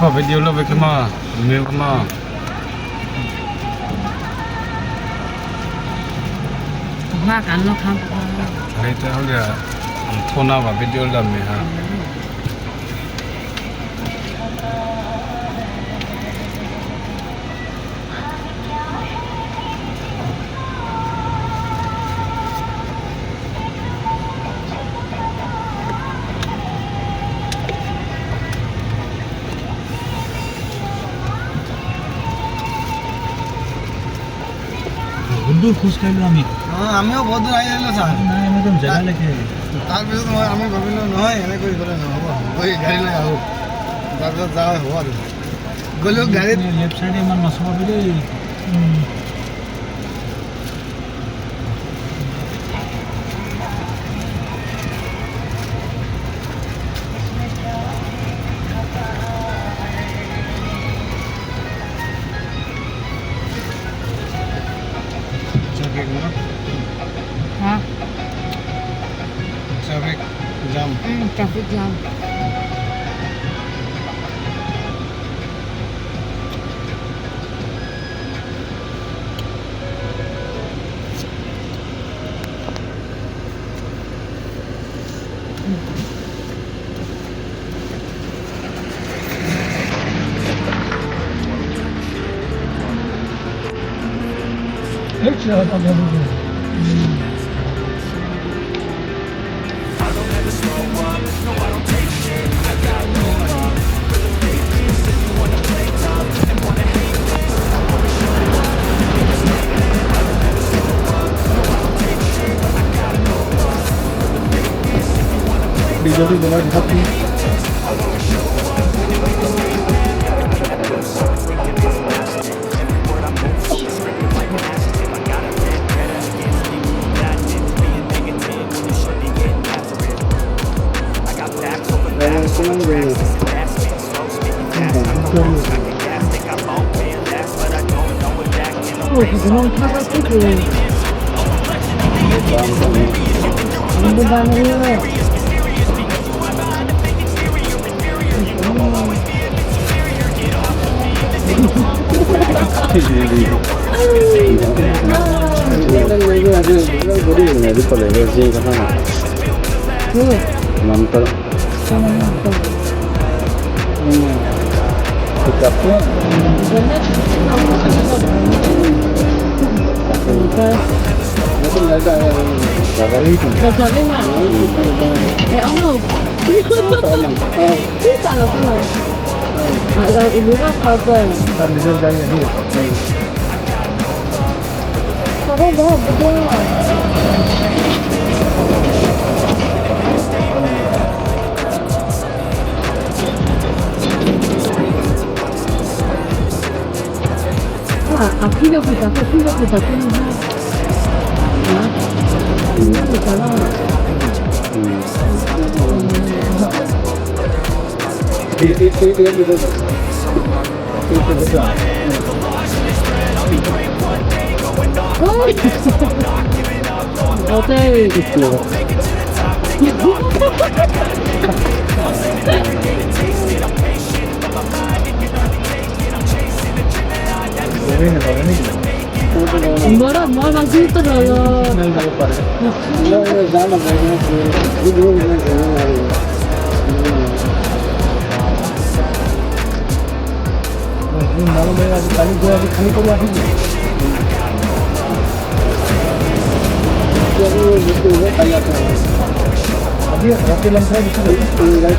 Video ল'ব ক্ষমা ক্ষমা। Hali thona ba video la me ha. বহুত দূৰ খোজকাঢ়িলোঁ আমি। অঁ, আমিও বহুত দূৰ আহি আহিলোঁ ছাৰ। নাই, আমি একদম জেগালৈকে। তাৰপিছত মই আমি ভাবিলোঁ নহয়, এনেকৈ গ'লে নহ'ব, গৈ গাড়ী লৈ আহোঁ, তাৰপিছত যাওঁ হ'ব। আৰু গ'লেও গাড়ীত লেফ্ট চাইডে ইমান নচলাবি দেই। ট্ৰাফিক ন? হা। Traffic jam. Traffic jam. ডিজেলটো জ্বলাই দিছত। তাৰ নিজৰ গাড়ী আহি যাব পাৰে। কালি গৈ আজি খালী কৰিব আহিব। আজি ৰাতি লংচাই গুচি যাব।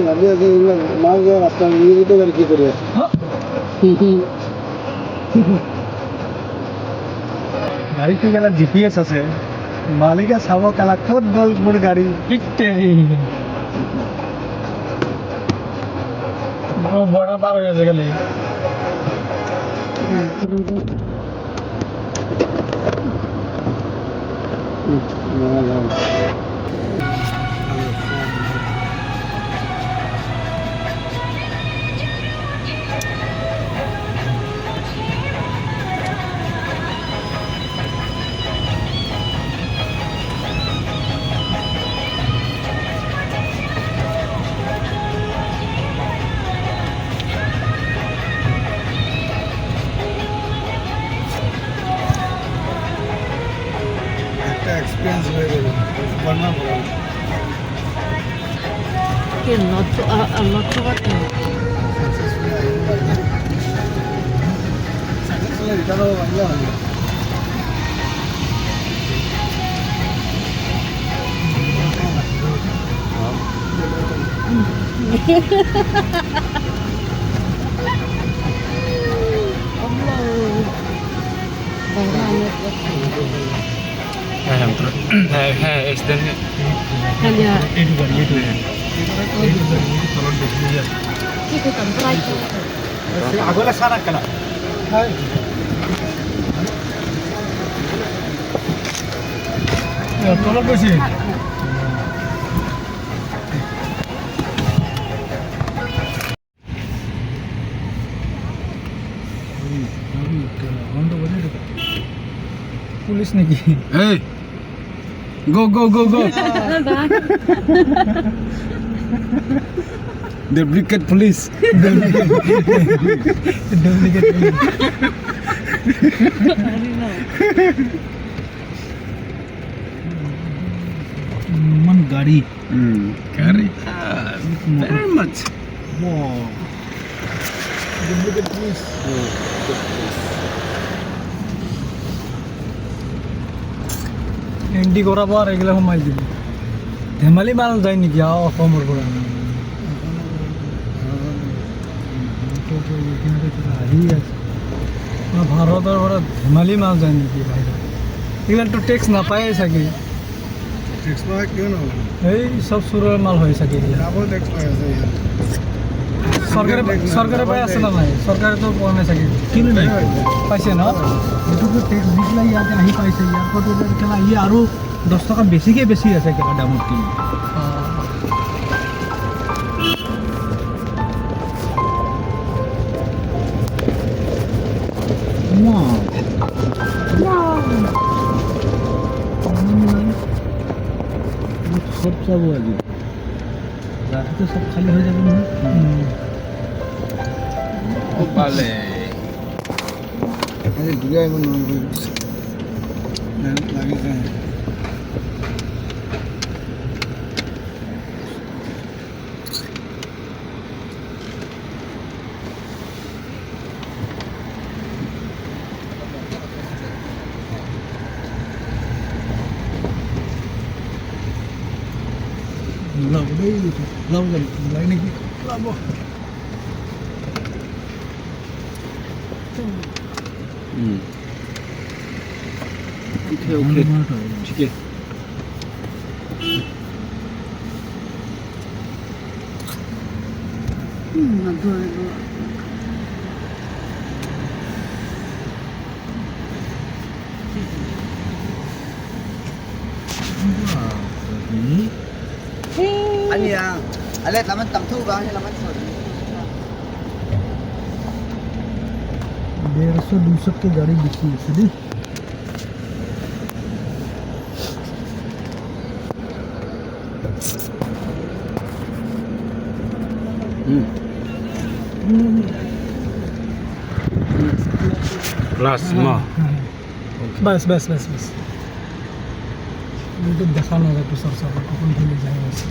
ভাবি আছি মাছ যোৱা ৰাস্তা গাড়ী কি কৰি আছে। গাড়ীটো কেলা G P S আছে, মালিকে চাব কেলা ক'ত গ'ল মোৰ গাড়ী। বৰ্ডাৰ পাৰ হৈ আছে খালি। একটা এক্সপিৰিয়েঞ্চ হৈ গ'ল বৰ্ণনা কৰা। কি নথ ছাকচেছফুলি আহিব পাৰিলে, ছাকচেছফুলি ৰিটাৰ্ণ হ'ব পাৰিলে হ'ল। হ্যাঁ হ্যাঁ, এক্সিডেন্ট। এইটো গাড়ী, এইটো এইটো গাড়ী তলত বেছি। আগলৈ চা না কেলা। তলত গৈছে। পুলিচ নেকি? এই, go go go go, duplicate police. Duplicate. ইমান গাড়ী। গাড়ী very much. Duplicate police. Entry কৰাব আৰু এইগিলা সোমাই দিব। ধেমালি মাল যায় নেকি আৰু অসমৰ পৰা আহি আছে? ভাৰতৰ পৰা ধেমালি মাল যায় নেকি বাহিৰত? এইগিলাতো টেক্স নাপায়ে চাগে। টেক্স পাই, কিয় নহ'ব? এই চব চোৰৰ মাল হয় চাগে এইগিলা। ডাবল টেক্স পাই আছে ইয়াত। চৰকাৰে চৰকাৰে পাই আছে না নাই? চৰকাৰেতো পোৱা নাই চাগে। কিন্তু নাই। পাইছে ন? সেইটোতো টেক্স দি পেলাই ইয়াতে আহি পাইছে। ইয়াৰ পৰা কেলা ই আৰু 10 টকা বেছিকৈ বেছি আছে কেলা দামত কিনি। অঁ। Wow. চব যাব আজি, ৰাতিটো চব খালী হৈ যাব নহয়। পালে। আজি দূৰে আহিব নোৱাৰিব লাগিছে। নোলাব দেই, ওলাব জানো? ওলাই নেকি? ওলাব। ওকে ওকে, ঠিকে। নধৰিব। Anh à, anh lên làm ăn tầm thu vào hay làm ăn sửa? ডেৰশ দুইশতকৈ গাড়ী বেছি আছে দেই। Last ন? বাছ বাছ বাছ বাছ। এইটো দেখা নাযায়, পিছৰ চাব কোনফালে যাই আছে।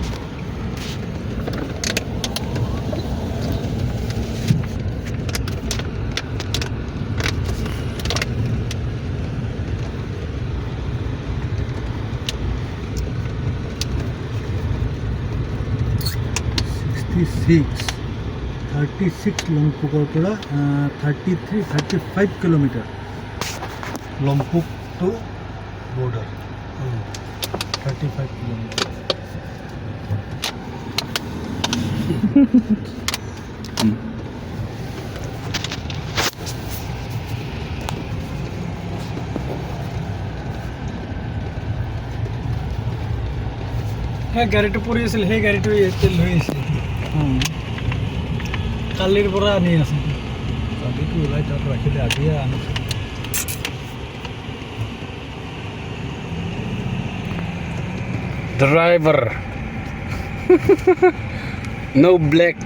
66 36 লংপুকৰ পৰা 33 35 kilometre Longpuk to border, 35 kilometre. সেই গাড়ীটো পৰি আছিল, সেই গাড়ীটো ইয়াতে লৈ আহিছে। কালিৰ পৰা আনি আছে। কালিতো ওলাই তাত ৰাখিলে, আজিয়ে আনিছে। Driver. No black.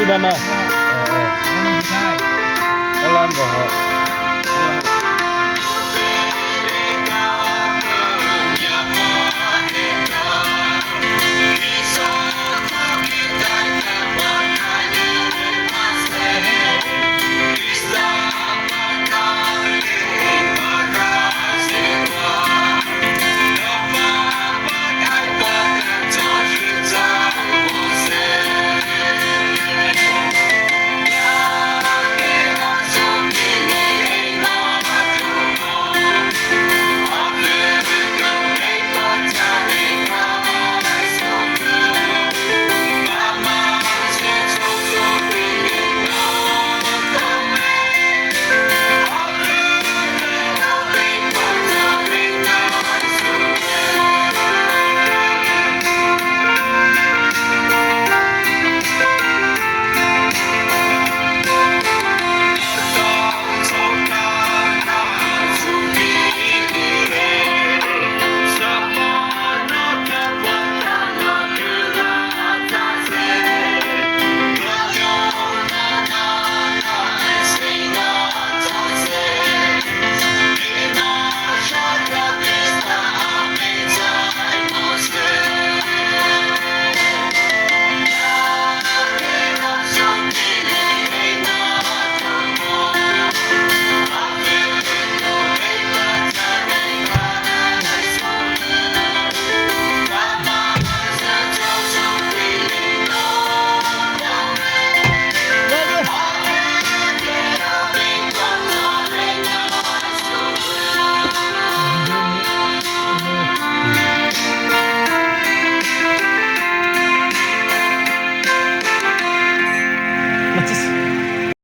Mama. Hola,